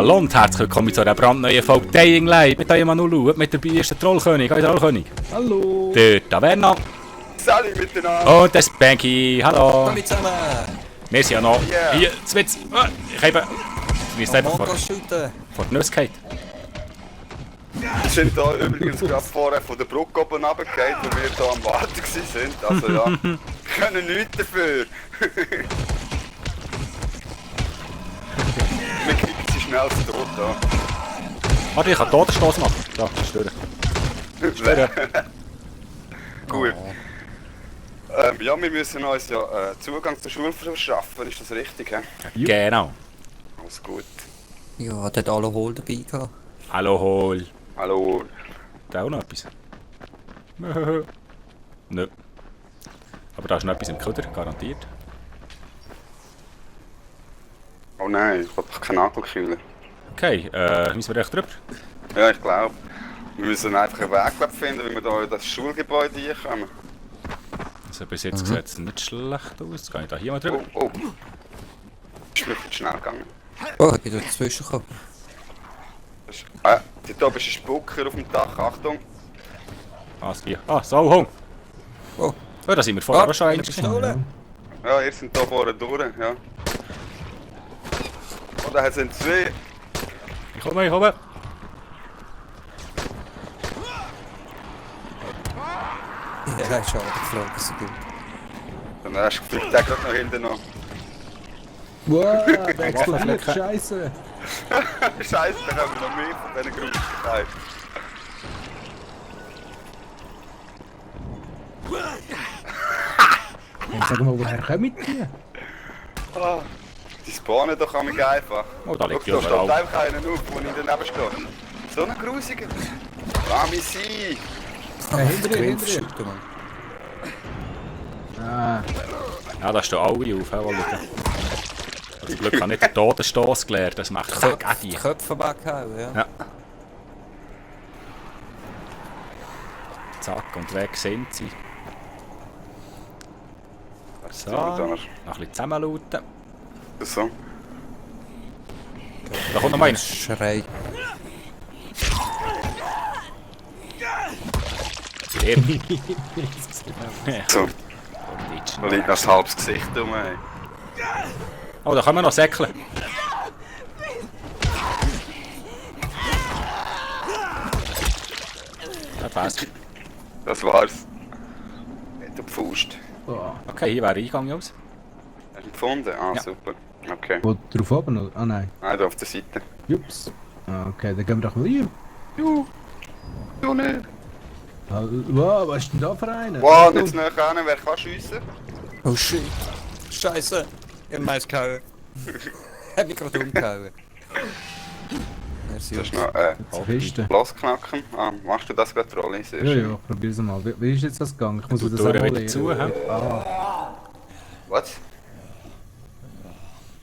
Hallo und herzlich willkommen zu einer brandneuen Folge Dying Light mit eurem Manulu. Mit dabei ist der Trollkönig. Hallo Trollkönig. Hallo. Der Taverna. Salut miteinander. Und der Spanky. Hallo. Hallo zusammen. Wir sind ja noch Yeah. hier zu Witz. Ich habe... Wir sind einfach Mongo vor shooten. die Nüsse gefallen. Wir sind hier übrigens gerade vorher von der Brücke oben runtergefallen, wo wir hier am Warten waren. Also ja, wir können nichts dafür. Wir kriegen sie schnell zu tot da. Warte, ich kann Totenstoß machen. Da, stören. Gut. Ja, wir müssen uns ja Zugang zur Schule verschaffen, ist das richtig? He? Genau. Alles gut. Ja, der hat alle Hol dabei gehabt. Hallo Hol. Hallo. Da auch noch etwas? Nö. Aber da ist noch etwas im Köder, garantiert. Oh nein, ich will doch keinen Nagelkiller. Okay, müssen wir echt drüber? Ja, ich glaube. Wir müssen einfach einen Weg finden, wie wir hier in das Schulgebäude reinkommen. Also bis jetzt sieht es nicht schlecht aus. Jetzt kann ich da hier mal drüber. Oh, oh. Ist mir viel schnell gegangen. Oh, ich bin dazwischen gekommen. Dort oben ist ein Spucker auf dem Dach, Achtung! Was hier? Ah, Sauhung! Oh, Oh, da sind wir vorher auch schon eine eins gesehen. Pistole. Ja, ihr seid hier vorne durch, ja. Und da sind zwei. Ich komme, ich komme! Ja, ist schade, die Frage ist so gut. Dann hast du gefühlt der gerade noch hinten noch. Wow, der Waffelflecken. explodiert, scheiße. Scheiße, dann haben wir noch mehr von diesen Grusigkeiten. Sag mal, woher kommen die? Ah, die spawnen doch an mich einfach. Oh, da liegt Schau, ja da steht überall. einfach einer auf, der nicht daneben steht. So ein grusiger. Lass mich sein. Hinter dir, hinter dir. Shooten, Mann. Ah, Ja, da stehen alle auf, die liegen. Zum Glück habe ich nicht den Totenstoß gelernt, das macht Die Köpfe weghauen, ja. Ja. Zack, und weg sind sie. So, noch ein bisschen zusammenlauten. So. Da kommt noch mal einer. Schrei. Sehr. So. Da liegt noch ein halbes Gesicht rum. Ey. Oh, da können wir noch säckeln. Das war's. Das war's. Mit der Pfust. oh. Okay, hier wäre Eingang aus. Hast du ihn gefunden? Ah, Ja. super. Okay. Wo drauf oben? Oder? Ah nein. Nein, da auf der Seite. Jups. Ah, okay, dann gehen wir doch mal hier. Du nicht. Wow, was ist denn da für einer? Wow, jetzt näher ran, wer kann schiessen? Oh shit. Scheiße. Ich hab meins gehauen. Hab mich gerade umgehauen. Merci. Das ist noch Feste. Losknacken. Ah, machst du das gerade, Trolli? Sehr Ja, schön. ja, probier's mal. Wie ist jetzt das gegangen? Ich muss Du das Tür auch mal wieder zu, lernen. hä? Ah, Was?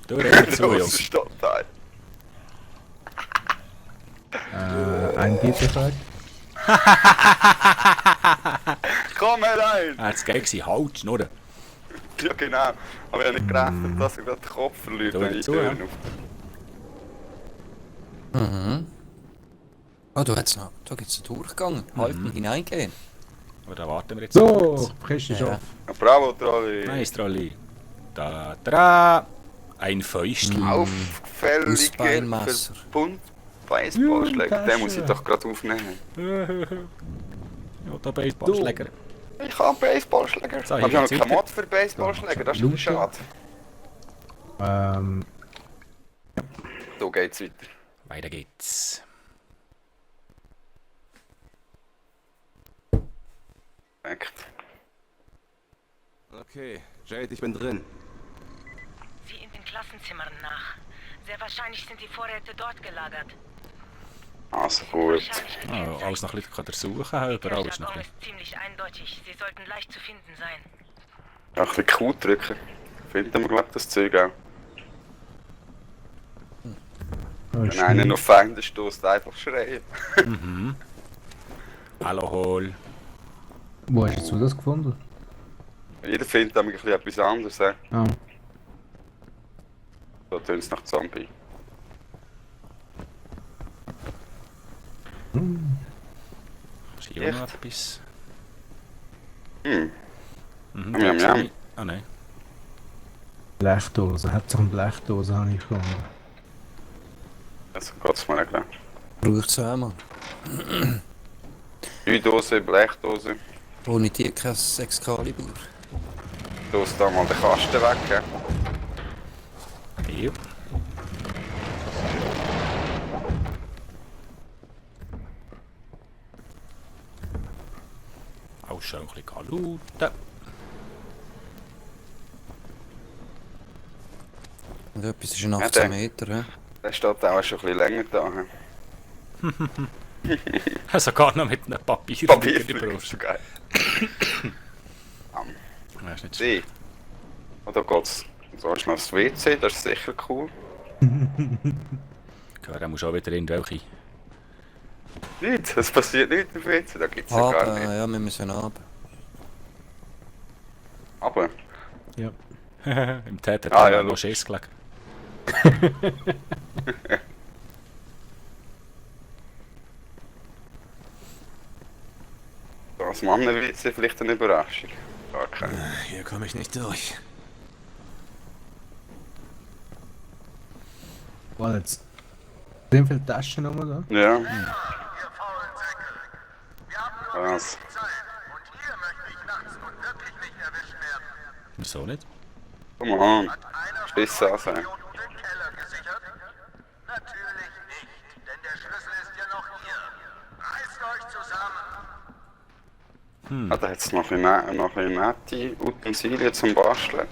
Du immer zu, Was Jungs. ist das da? ein Bierbetrag. Komm herein! Ah, jetzt geil gewesen. Halt, Schnurren. Ja, genau. Aber ich habe nicht gerechnet, dass er gerade den Kopf verliert, Tür wenn ich die zu, Tür ja. Mhm. Oh, da gibt's einen Durchgang. Halt nicht hineingehen. Aber da warten wir jetzt. So, Kiste ist Ja. auf. Ja, bravo, Trolli. Nice, Trolli. Da, da. Ein Fäustchen. Auffällige, Ausbeinmesser. Bunt Baseballschläger, Ja, den muss ich Tasche. doch gerade aufnehmen. Ja, da Baseballschläger. Ich habe einen Baseballschläger. So, Aber hier ich habe geht's keinen weiter. Mod für Baseballschläger, das ist ein bisschen schade. So geht's weiter. Weiter geht's. Perfekt. Okay, Jade, ich bin drin. Sieh in den Klassenzimmern nach. Sehr wahrscheinlich sind die Vorräte dort gelagert. Also gut. Oh, alles noch ein bisschen durchsuchen, überall ist noch ein bisschen. ist ziemlich eindeutig. Sie sollten leicht zu finden sein. Ja, ein bisschen Q drücken. Finden wir, glaube ich, das Zeug auch. Wenn einer noch Feinde stößt, einfach schreien. Hallo, Hol. Wo hast du das gefunden? Jeder findet nämlich ein bisschen etwas anderes. Ah. So tönt es nach Zombie. Hätte ich auch noch etwas. Hm. Mhm, Miam, da miam. sehe ich- Ah nein. Blechdose. Hauptsache eine Blechdose habe ich gefunden. Also geht's mir nicht. Braucht es auch mal. Dose, Blechdose. Ohne die kein Excalibur. Du hast da mal den Kasten weg. He? Ja. Auch schon ein bisschen looten. Und etwas ist ein Ja, 18 der- Meter, hä? Der steht auch schon ein bisschen länger da. Also gar noch mit einem Papier. Papier in die Brust. ist geil. Das ist nicht so. Sie. Und da geht's. So ist noch das WC, das ist sicher cool. Ja, da muss auch wieder irgendwelche. Nichts, es passiert nichts im WC, da gibt's ja gar Aber, nicht. ja, wir müssen runter. Aber, Ja. Im Täter Ah, ja, noch logisch. Schiss gelegt. das Mannen-WC vielleicht eine Überraschung. Gar keine. Hier komme ich nicht durch. War jetzt. Sind viele Taschen rum da? Ja, Ihr faulen Säcke. Wir haben nur was? wenig Zeit. Und hier möchte ich nachts nun wirklich nicht erwischt werden. Wieso nicht? Komm on. Hat einer von Spitze euch sein. Idioten den Keller gesichert? Natürlich nicht, denn der Schlüssel ist ja noch hier. Reißt euch zusammen. Ah, da hat's noch ein nette Utensilien zum Basteln.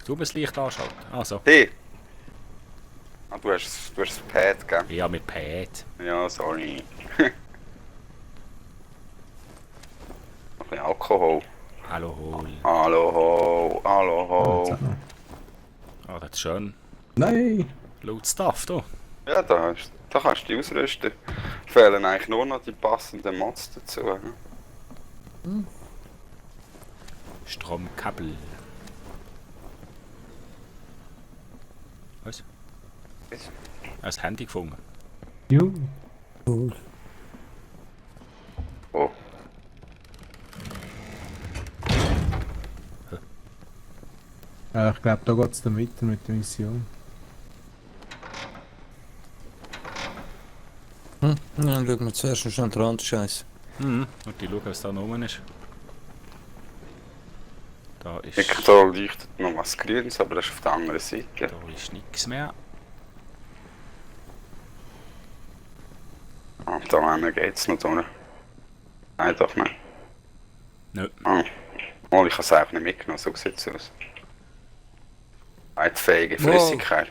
Du musst das Licht anschalten. Also. Hey! Ah, du hast das Pad, gell? Ja, mit Pad. Ja, sorry. Noch ein bisschen Alkohol. Hallo, hol. Hallo ho, hallo ho. Ah, das ist schön. Nein! Laut Stuff, du. Ja, da kannst du dich ausrüsten. Fehlen eigentlich nur noch die passenden Mods dazu. Ne? Stromkabel. Was? Das Handy gefunden. Juhu. Cool. Oh, Ich glaube, da geht es dann weiter mit der Mission. Hm? Dann schauen wir zuerst noch schnell den anderen Scheiß. Mhm. Und die schauen, was da noch oben ist. Da ist. da leuchtet noch was Grünes, aber das ist auf der anderen Seite. Da ist nichts mehr. Ah, da hinten geht's noch durch. Nein, doch nicht. Nö. Ah. Oh, ich habe es einfach nicht mitgenommen, so sieht es aus. Leitfähige Wow. Flüssigkeit.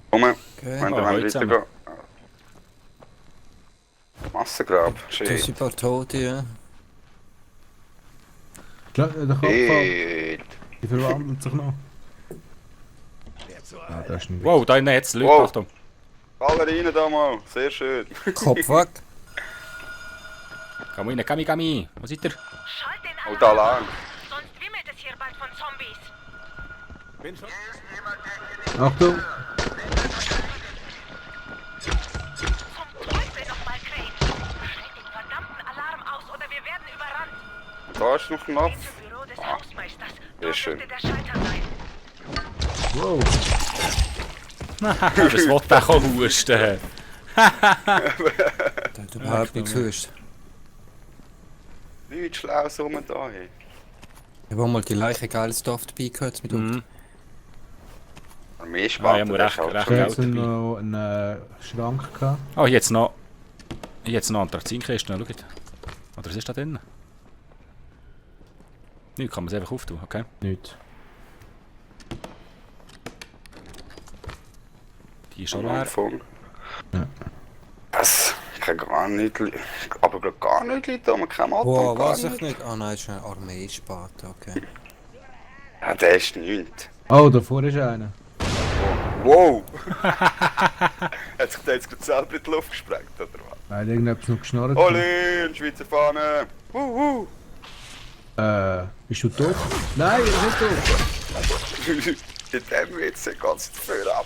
Komm, Okay. wenn Ah, wir heute weitergehen. Massengrab, Da schön. sind ein paar Tote, ja. Der Kopf Hey. die verwandelt sich noch. Ah, das ist nicht Wow, da innen jetzt Leute, Wow. Achtung. Alle rein da mal, sehr schön. Kopf weg. Komm rein, Kami. Wo seid ihr? Schalt den Und Alarm, da lang. sonst wimmelt es hier bald von Zombies. Hier ist jemand, der hier nicht Achtung! Zum Teufel nochmal, Crane. Schalt den verdammten Alarm aus oder wir werden überrannt. Da ist noch ein Knopf. Ins Büro des Ah, Hausmeisters. sehr Dort schön. dürfte der Schalter sein. Wow! Das wird auch husten. Der hat überhaupt nicht gewusst. Nichts Schlaues rum da. Hey. Ich habe auch mal die Leiche geiles Stuff dabei gehabt mit uns. Mhm. Mehr Ah, spannend. ja, muss recht- recht- Da Geld hat es dabei. noch einen Schrank gehabt. Oh, jetzt noch. Jetzt noch Anthrazinkiste, schaut. Oder was ist da drin? Nichts, kann man es einfach auftun, okay? Nicht. Die ist schon Am leer. Anfang. Ja. Das kann gar nicht. Aber gar nicht Leute, da man kein Motto. Wow, gar weiß ich nicht. Ah nein, das ist ein Armeespate, okay. Ja, der ist nichts. Oh, davor ist einer. Wow! Hat sich der jetzt gerade selber in die Luft gesprengt, oder was? Weil irgendetwas noch geschnarrt. Olin, Schweizer Fahne! Bist du tot? Nein, er ist nicht tot! In dem Witz geht es dafür ab.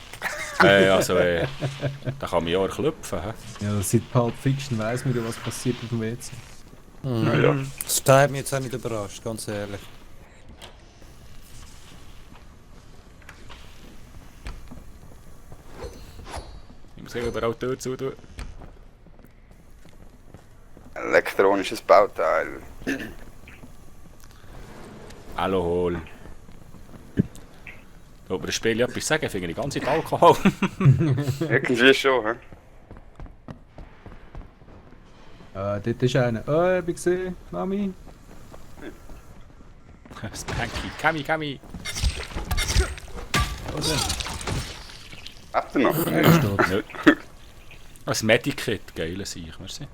Also, da kann man ja auch klopfen. Hä? Ja, seit Pulp Fiction weiss man ja, was passiert auf dem WC. Ja. Das hat mich jetzt auch nicht überrascht, ganz ehrlich. Ich muss überall die Tür zu tun. Elektronisches Bauteil. Alkohol. Ob das Spiel etwas sagen, finde ich die ganze Zeit Alkohol. Irgendwie schon, hä? Dort ist einer. Oh, hab ich gesehen, Mami. Spanky, Kami. Habt ihr noch? Er steht. Ein Medikit, geil sich, merci.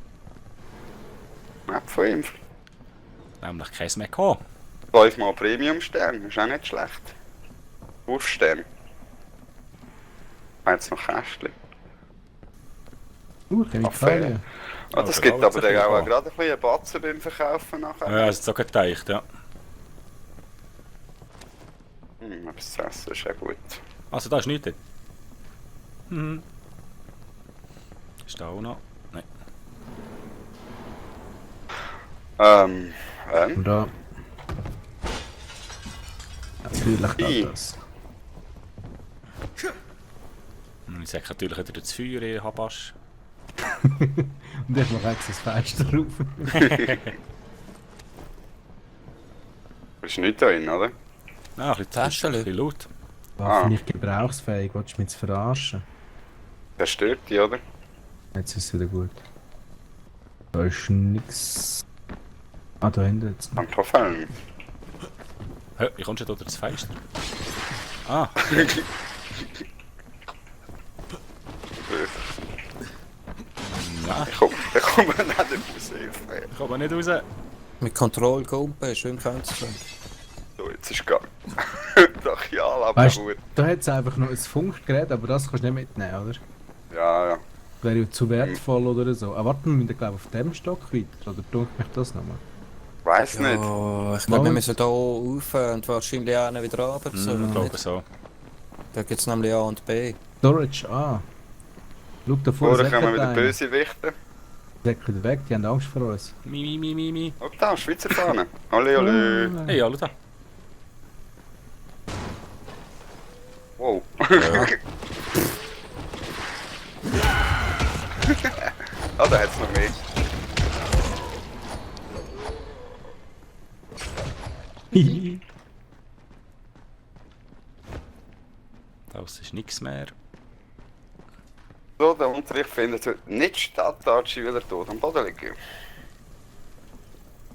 Hab von ihm. Nämlich kein mehr gehabt. 5-mal Premium-Stern, ist auch nicht schlecht. Wurfstern. Jetzt noch Kästchen. Chemikalien. Ah, das Also, gibt da aber wird's dann ein auch bisschen gerade ein bisschen Batzen beim Verkaufen nachher. Ja, also so gedacht, ja. Etwas zu essen ist auch gut. Also da ist nichts. Ist da auch noch? Nein. Und da. Natürlich geht das. Und ich sage natürlich wieder das Feuer in Habasch. Und ich mache jetzt das Fenster rauf. Ist nicht drin, oder? Ah, ein bisschen Taschenli. ein bisschen laut. War nicht gebrauchsfähig, willst du mich jetzt verarschen? Der stört die, oder? Jetzt ist es wieder gut. Da ist nix. Ah, da hinten jetzt. Pantoffeln. Hä, wie kommst du da durch das Fenster? Ah, nein, Ich komme nicht raus. Hilfe. ich komme nicht raus. Mit Kontrollgumpen, schön kennenzulernen. So, jetzt ist gar. Doch ja, aber Weißt gut. du, da hat es einfach noch ein Funkgerät, aber das kannst du nicht mitnehmen, oder? Ja, ja. Wäre ja zu wertvoll oder so. Ah, warte, wir müssen glaube ich auf dem Stock weiter, oder tut mich das nochmal? Weiß nicht. Ja, ich glaube, wir müssen hier rauf und wahrscheinlich auch nicht wieder runter. So, Ich glaube so. Da gibt es nämlich A und B. Storage, ah. Schau da vor, Vorher kommen wieder böse Wichte. Säckelt weg, die haben Angst vor uns. Mi. Oh, da, Schweizer Fahne. Alle, alle. Hey, hallo da. Wow. Ah, da hat's noch mehr. Das ist nichts mehr. So, der Unterricht findet heute nicht statt, da die Schüler tot am Boden liegen.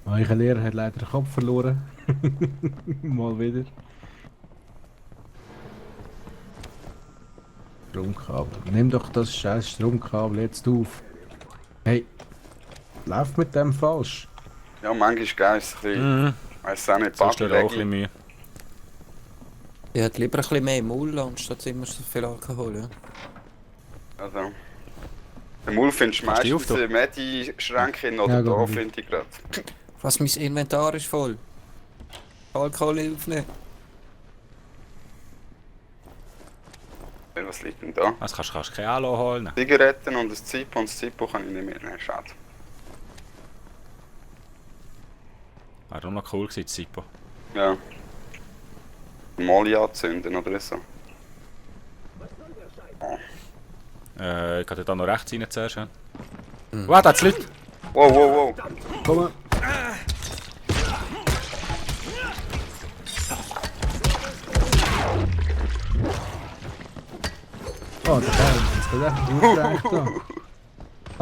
Euer Lehrer hat leider den Kopf verloren. Mal wieder. Stromkabel. Nimm doch das scheiß Stromkabel jetzt auf. Hey, läuft mit dem falsch. Ja, manchmal geil ist es ein bisschen, weiss auch nicht, So ist da auch ein bisschen Papi. Mühe. Ich hätte lieber ein bisschen mehr im Maul anstatt immer so viel Alkohol. Ja. Also, den Mul findest du Kannst du die meistens auftun? im Medi-Schränkchen oder Ja, da gut. finde ich gerade. Was, mein Inventar ist voll. Alkohol aufnehmen. Was liegt denn da? Also kannst du kein Alu holen. Zigaretten und ein Zippo und das Zippo kann ich nicht mitnehmen, schade. Wäre auch noch cool gewesen, Zippo. Ja. Molly anzünden oder so. Ich kann da noch rechts rein zuerst. Ja. Wow, da hat's Leute! Wow, wow, wow. Komm! Oh, der Kerl, jetzt geht echt aufgereicht da.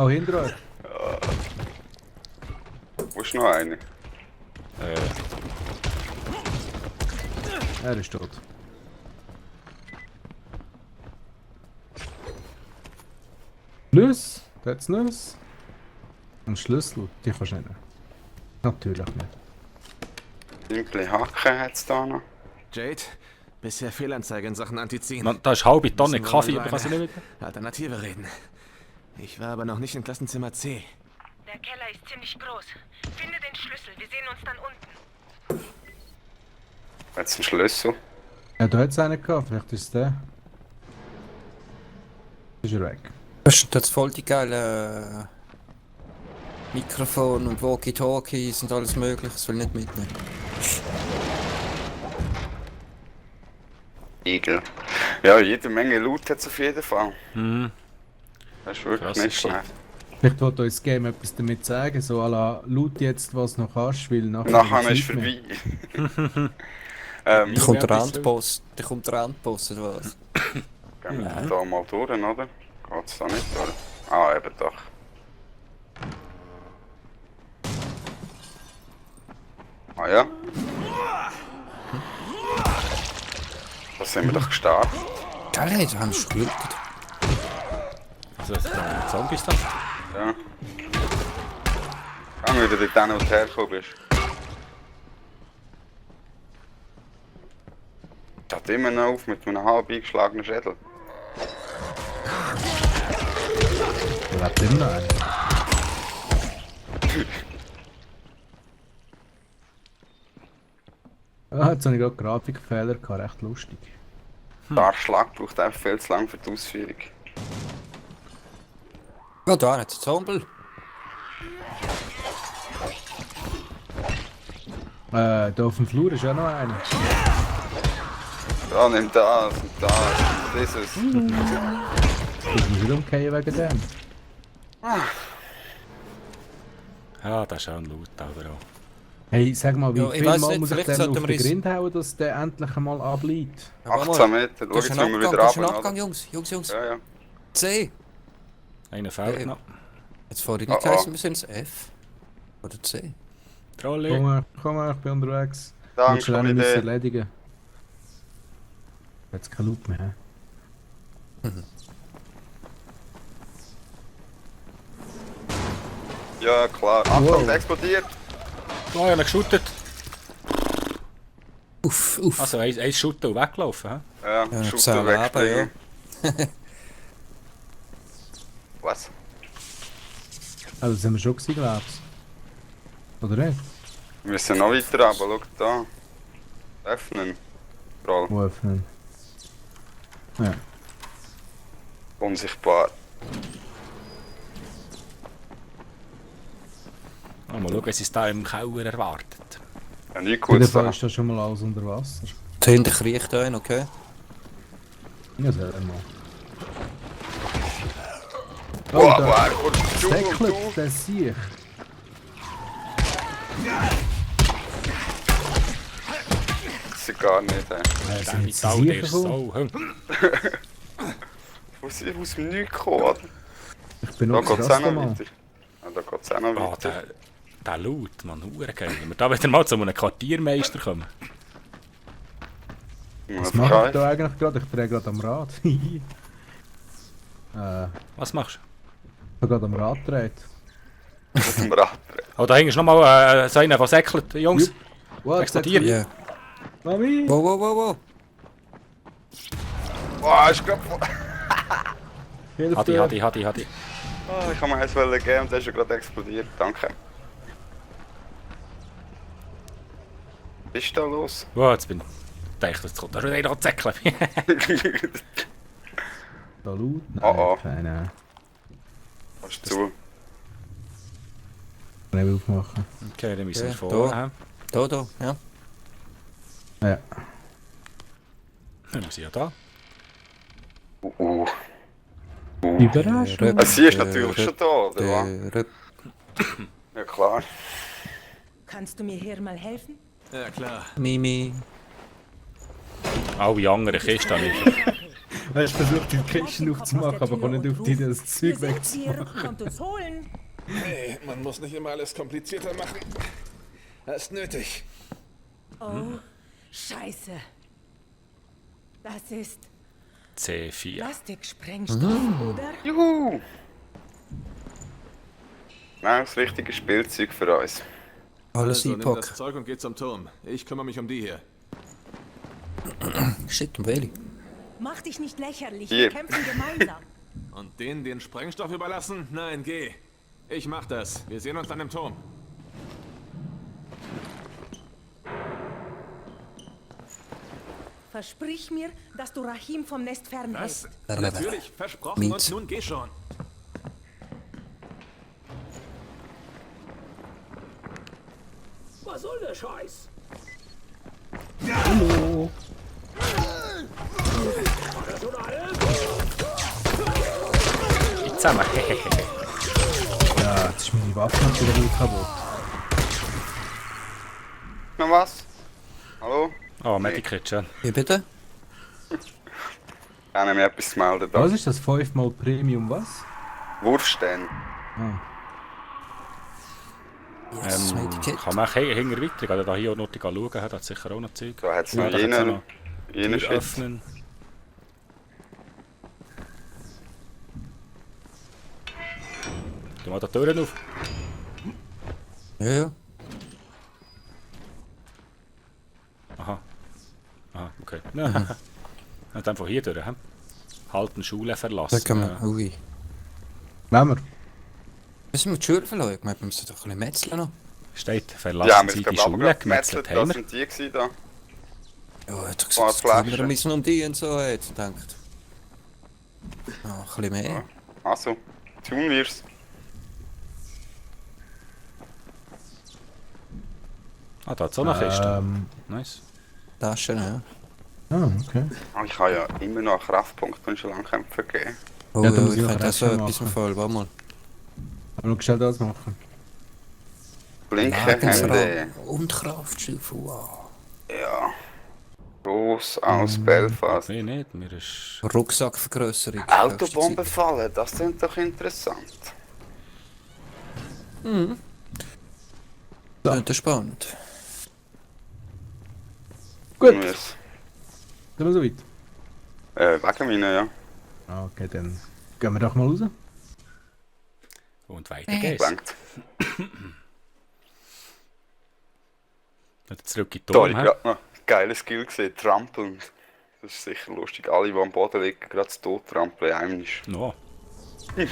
Oh, hinter euch. Wo ist noch eine? Er ist tot. Nüsse? Da hat's Nüsse. Und Schlüssel, die kannst du nicht nehmen. Natürlich nicht. Simple Hacken hat es da noch. Jade, bisher Fehlanzeige in Sachen Antiziehen. Man, da ist eine halbe Tonne Müssen wir Kaffee, mal aber kannst du über nicht mit. eine Alternative reden. Ich war aber noch nicht in Klassenzimmer C. Der Keller ist ziemlich groß. Finde den Schlüssel. Wir sehen uns dann unten. Jetzt ein Schlüssel. Ja, da hat's einen gehabt, vielleicht ist es der. Ist er weg. Das ist jetzt voll die geile Mikrofon und Walkie-Talkies und alles mögliche. Das will ich nicht mitnehmen. Igel. Ja, jede Menge Loot hat es auf jeden Fall. Mhm. Das ist wirklich Krass, nicht ist so. schlecht. Vielleicht wollte uns das Game etwas damit sagen, so à la loot jetzt, was noch kannst, weil nachher... Nachher ist Zeit mehr. vorbei. Da kommt der etwas Endboss. Da kommt der Endboss oder was? Gehen wir da mal durch, oder? Geht's da nicht durch? Ah, eben doch. Ah ja. Da sind wir doch gestartet. Geil, hey, da haben wir schon gelootet. Also, da Zombies da. Ja. Gang wieder dort hin, wo du hergekommen bist. Ich hatte immer noch auf mit einem halb eingeschlagenen Schädel. Da lebt immer noch einer. Ah, jetzt habe ich gerade Grafikfehler gehabt, recht lustig. Der Arschschlag braucht einfach viel zu lang für die Ausführung. Ja, da hat es Zombel. Da auf dem Flur ist auch noch einer. Ja, nimm das und das und dieses. Ich muss nicht umgehen wegen dem. Ja, das ist auch ein Loot, aber auch. Hey, sag mal, wie Ja, ich viel weiss Mal nicht, muss ich vielleicht denn sollten auf wir den uns- Grind hauen, dass der endlich einmal abliegt? Ja, warte 18 mal. Meter, schau, Das ist jetzt ein müssen wir Abgang, wieder das ist ein runter, Abgang, oder? Jungs. Ja, ja. C. Einer fehlt Ja, noch. Jetzt vorhin Oh, nicht oh. geheißen, wir sind es F. Oder C. Trolley. Komm mal, ich bin unterwegs. Ich muss Danke, schnell schon müssen Idee. erledigen. Jetzt kein Loot mehr. Ja, klar. Achtung, Wow. der explodiert. Oh, ich habe ihn geshootet. Uff. Also, eins shooten und weglaufen. He? Ja, Ja, Shooter 10 Leben, wegspringen. Was? Also, das haben wir schon gesehen, glaubst du? Oder nicht? Wir müssen noch weiter runter, schau da. Öffnen. Roll. Wo öffnen? Ja. Unsichtbar. Oh, mal schauen, was uns da im Keller erwartet. Ja, nicht Auf jeden gut Fall da. ist das schon mal alles unter Wasser. Dahinter kriecht ein, okay? Ja, sag mal. Boah, da boah, kommst du und deckelt du. der Sieg. Das ist gar nicht, ey. Der sind mit jetzt Sau, die der Sieger ist gekommen? so. Aus dem Nichts gekommen, oder? Ich Da benutze geht's das auch noch mal. weiter. Ja, da geht's auch noch Oh, weiter. der Loot, man, hure geil. Wenn wir da wieder mal zu einem Quartiermeister kommen. Was mache ich da eigentlich gerade? Ich drehe gerade am Rad. Ich Was machst habe gerade am Rad gedreht. Auf dem Rad. du? Oh, da hinten ist nochmal so einer, der säckelt, Jungs. Jupp. What? Explodiert. Ja. Mami! Wow. Boah, ist grad... Hilf Hadi. Oh, ich kann mir eins geben und der ist ja gerade explodiert. Danke. Was ist da los? Wow, jetzt bin ich dachte, jetzt kommt da schon einer zäckeln. Da Loot? Nein, Oh, oh. keine. Kannst du zu? Kann ich aufmachen. Okay, dann müssen wir Ja, vorne. Da, ja. Ja. Dann muss ich ja da. Überraschung. Sie ist natürlich schon da, oder was? Der Ja klar. Kannst du mir hier mal helfen? Ja, klar. Mimi. Alle anderen Kisten habe ich. Ich versuche die Kisten aufzumachen, aber kann nicht auf die das Zeug Wir sind hier. wegzumachen. Kommt uns holen. Nee, man muss nicht immer alles komplizierter machen. Das ist nötig. Oh, Scheiße. Das ist C4. Plastiksprengstoff, oder? Juhu! Nein, das richtige Spielzeug für uns. Alles Also, nimm das einpacken. Zeug und geh zum Turm. Ich kümmere mich um die hier. Shit, um Weli. Mach dich nicht lächerlich. Hier. Wir kämpfen gemeinsam. Und denen den Sprengstoff überlassen? Nein, geh. Ich mach das. Wir sehen uns dann im Turm. Versprich mir, dass du Rahim vom Nest fernhältst. Was? Natürlich, versprochen und nun geh schon. Was soll der Scheiß? Hallo. Zusammen. Ja, jetzt ist meine Waffe natürlich wieder kaputt. Noch was? Hallo? Oh, Medikit schon. Wie bitte? Ich habe mir etwas gemeldet. Was ist das? 5x Premium was? Wurfstein. Yes, Medikit. Kann man auch hinter weiter gehen? Da hier auch noch schauen, hat es sicher auch noch Zeug. Da hat es Ja, noch da hat's auch jenen. noch Jenen Tür Shit. öffnen. Tu mal die Türen auf. Ja. Aha. Aha, okay. Und dann von hier durch, hä? Halten Schule verlassen. Da kann man. Ui. Nehmen wir. Müssen wir die Schule verlassen? Ich meine, wir müssen doch ein bisschen metzeln noch. Steht, Ja, verlassen wir Sie sind die aber Schule, gerade gemetzelt gemetzelt. haben Das wir. sind die gewesen da. Ja, hat er Paar gesagt, Flaschen. wir müssen um die und so. Jetzt denkt. Ja, ein bisschen mehr. Also, tun wir's. Ah, da hat es auch noch Kiste. Nice. Taschen, ja. Okay. Ah, ich habe ja immer noch einen Kraftpunkt und schon lange kämpfen gegeben. Oh, Ja, da ja, muss ich ich noch könnte auch so Reste etwas im machen. Fall. Warte mal. Aber noch schnell das machen. Blinken Hände. Lebensraum und Kraftstufe, wow. Ja. Groß aus Belfast. Nee, nicht, mir ist... Rucksackvergrösserung. Autobomben fallen, das klingt doch interessant. Das ist spannend. Gut. Muss. Sind wir so weit? Wegen meinen, ja. Okay, dann gehen wir doch mal raus. Und weiter geht's. Blankt. Wieder zurück in die Da habe ich Turm, hä? gerade noch ein geiles Skill gesehen, trampeln. Das ist sicher lustig. Alle, die am Boden liegen, gerade zu tot trampeln. Einem ist. No. Hä,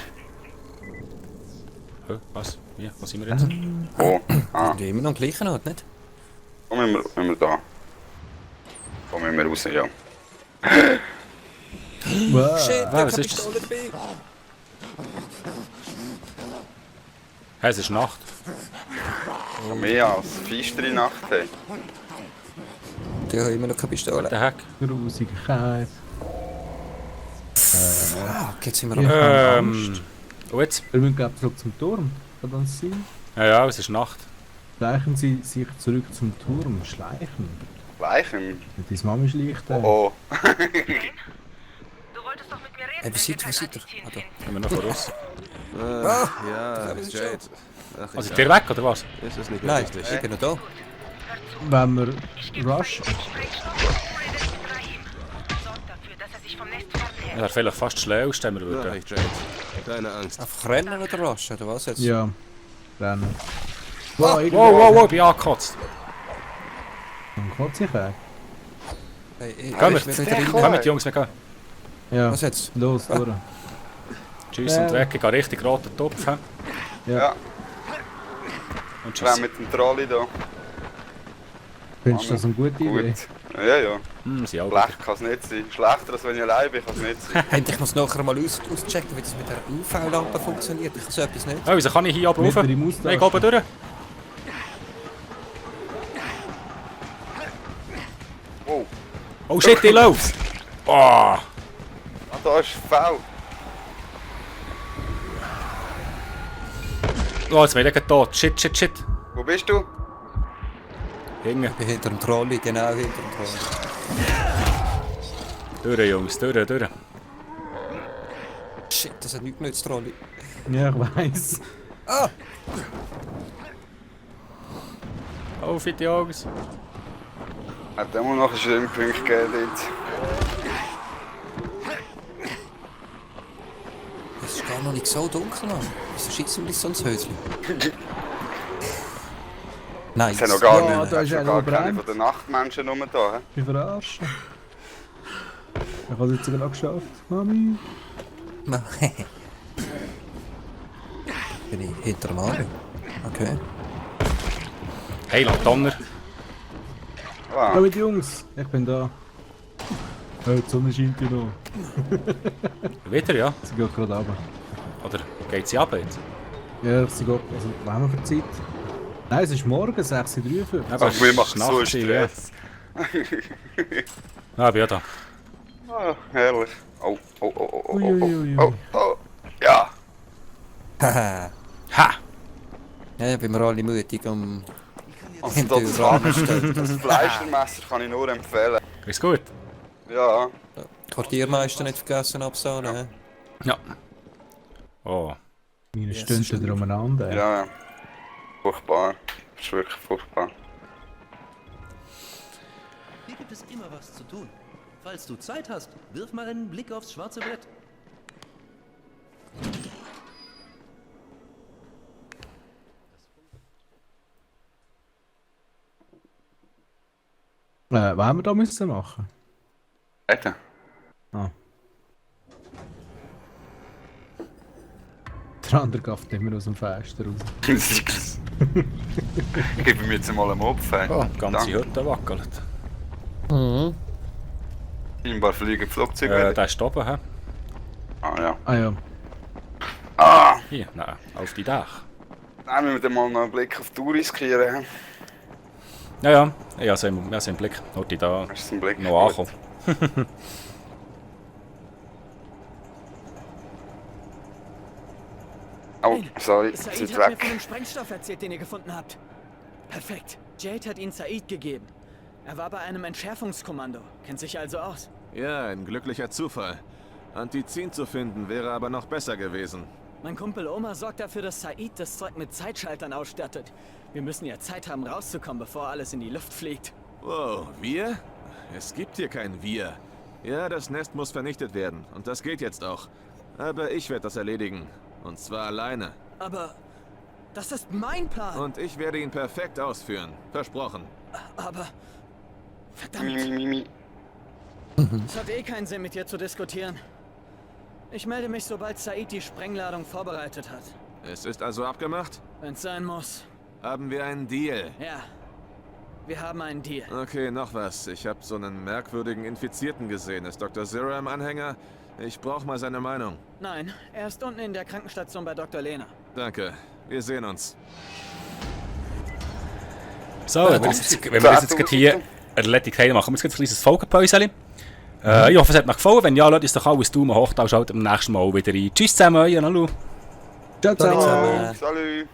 was? Wie? Was sind wir jetzt? Oh, Die immer noch am gleichen Ort, nicht? wo müssen wir da? Wo müssen wir raus, ja. Wow. Shit, Ah, was ist das? Hey, es ist Nacht. Mehr als feistere Nacht. Hey. Die haben immer noch keine Pistole. Der Hack. Grusiger Keif. Fuck, jetzt sind wir Ich am... habe Angst. Und jetzt? Wir müssen glaube ich zurück zum Turm. Kann das sein? Ja, ja, es ist Nacht. Schleichen Sie sich zurück zum Turm. Schleichen. Leichen. Deine Mami schleicht. Oh. Du wolltest doch mit mir reden, Hey, wie sieht er? wenn wir Wie sieht er? kein Ah, da. Sind wir noch voraus? Ja, ist Jade. Ach, Also, ist der weg, oder was? Ist es nicht mehr Nein, wichtig. ich bin noch da. Wenn wir rush. Sprengstoff und hole den mit Rahim. Sorg dafür, dass er sich vom Nest fernhält. Er wäre vielleicht fast schlau, wenn wir Ja, würden. ich, Jade. Keine Angst. Einfach rennen oder rasch, oder was jetzt? Ja. Rennen. Wow, wow, wow, ich bin angekotzt. Dann kotze ich weg. Hey, Gehen wir. ich will wieder rein. Komm mit, Jungs, wir gehen. Ja. Was jetzt? Los, durch. Tschüss und weg, ich gehe richtig roten Topf. Hä? Ja, Und wir haben tschüss. mit dem Trolley da. Findest du das eine gute Idee? Gut. Ja, ja. Sie auch. Schlecht kann es nicht sein. Schlechter als wenn ich allein bin, kann es nicht sein. Hey, ich muss nachher mal auschecken, wie das mit der UV-Lampe funktioniert. Ich kann so etwas nicht. Oh, wieso kann ich hier oben rauf? Mit der Nein, Maustaste. ich gehe oben durch. Oh, Oh shit, ich laufe. Oh. ah, da ist V. Oh, jetzt bin ich tot. Shit, shit, shit. Wo bist du? Hinten. Ich bin hinter dem Trolley, genau hinter dem Trolley. Durch, Jungs, durch, durch. Shit, das hat nichts genützt, Trolley. Ja, ich weiss. Ah! Oh, fit die Augen. Hat immer noch einen Schwimmpunkt gegeben dort. Es ist gar noch nicht so dunkel, Mann. Wieso schießen wir so ins Häuschen? Nein. Es sind noch gar Ja, nicht. da Es ist sind einer, gar der keine brennt. von den Nachtmenschen rum da. He? Ich verarschen. Ich habe es jetzt sogar noch geschafft. Mami. Bin ich hinter dem Arm? Okay. Hey, Donner. Ah, Hallo mit Jungs. Ich bin da. Die Sonne scheint ja noch. Wieder, ja? Sie geht gerade runter. Oder geht sie ab jetzt? Ja, sie geht... Also, was haben wir für Zeit? Nein, es ist morgen, 6:43 Uhr. Aber Ach, wir machen so einen Nacht, ja. Stress. Ja, bin ja da. Ah, herrlich. Oh, oh, oh, oh, oh, Ui, ui, ui, ui. oh, oh, ja. Haha. Ha! Ja, ich bin mir alle mutig um... Also hinter das, den Rahmen zu stellen. das Fleischermesser kann ich nur empfehlen. Ist gut? Ja. Quartiermeister nicht vergessen absahnen, hä? Ja. Oh. Meine Stunden da umeinander. Ja. Furchtbar. Das ist wirklich furchtbar. Hier gibt es immer was zu tun. Falls du Zeit hast, wirf mal einen Blick aufs schwarze Brett. Was haben wir da müssen machen? Bitte. Ah. Der andere gafft immer aus dem Fenster raus. Ich gebe mir jetzt mal einen Mopf. Oh, ganze Hütte wackelt. Scheinbar fliegen die Flugzeuge wieder. Der ist oben, hä? Ah ja. Ah ja. Ah! Hier, nein, auf die Dach. Dann müssen wir dann mal noch einen Blick auf die Tour riskieren. Ja, ja. Ja, so im Blick. Heute da Hast du einen Blick? noch Gut. ankommen. Oh, sorry, Said sind hat mir weg. von dem Sprengstoff erzählt, den ihr gefunden habt. Perfekt. Jade hat ihn Said gegeben. Er war bei einem Entschärfungskommando. Kennt sich also aus. Ja, ein glücklicher Zufall. Antizin zu finden wäre aber noch besser gewesen. Mein Kumpel Omar sorgt dafür, dass Said das Zeug mit Zeitschaltern ausstattet. Wir müssen ja Zeit haben, rauszukommen, bevor alles in die Luft fliegt. Wow, wir? Es gibt hier kein Wir. Ja, das Nest muss vernichtet werden. Und das geht jetzt auch. Aber ich werde das erledigen. Und zwar alleine. Aber das ist mein Plan. Und ich werde ihn perfekt ausführen. Versprochen. Aber verdammt, Mimi. es hat eh keinen Sinn, mit dir zu diskutieren. Ich melde mich, sobald Said die Sprengladung vorbereitet hat. Es ist also abgemacht? Wenn's sein muss. Haben wir einen Deal? Ja, wir haben einen Deal. Okay, noch was. Ich habe so einen merkwürdigen Infizierten gesehen. Ist Dr. Zero im Anhänger? Ich brauche mal seine Meinung. Nein, er ist unten in der Krankenstation bei Dr. Lena. Danke. Wir sehen uns. So, wenn wir das jetzt gerade hier erledigt haben, machen wir jetzt ein kleines Folgenpäuschen. Ich hoffe, es hat euch gefallen. Wenn ja, lasst uns doch alles Daumen hoch, dann schaut am nächsten Mal wieder rein. Tschüss zusammen, euer Nalu. Ciao, ciao. Zusammen. Salut.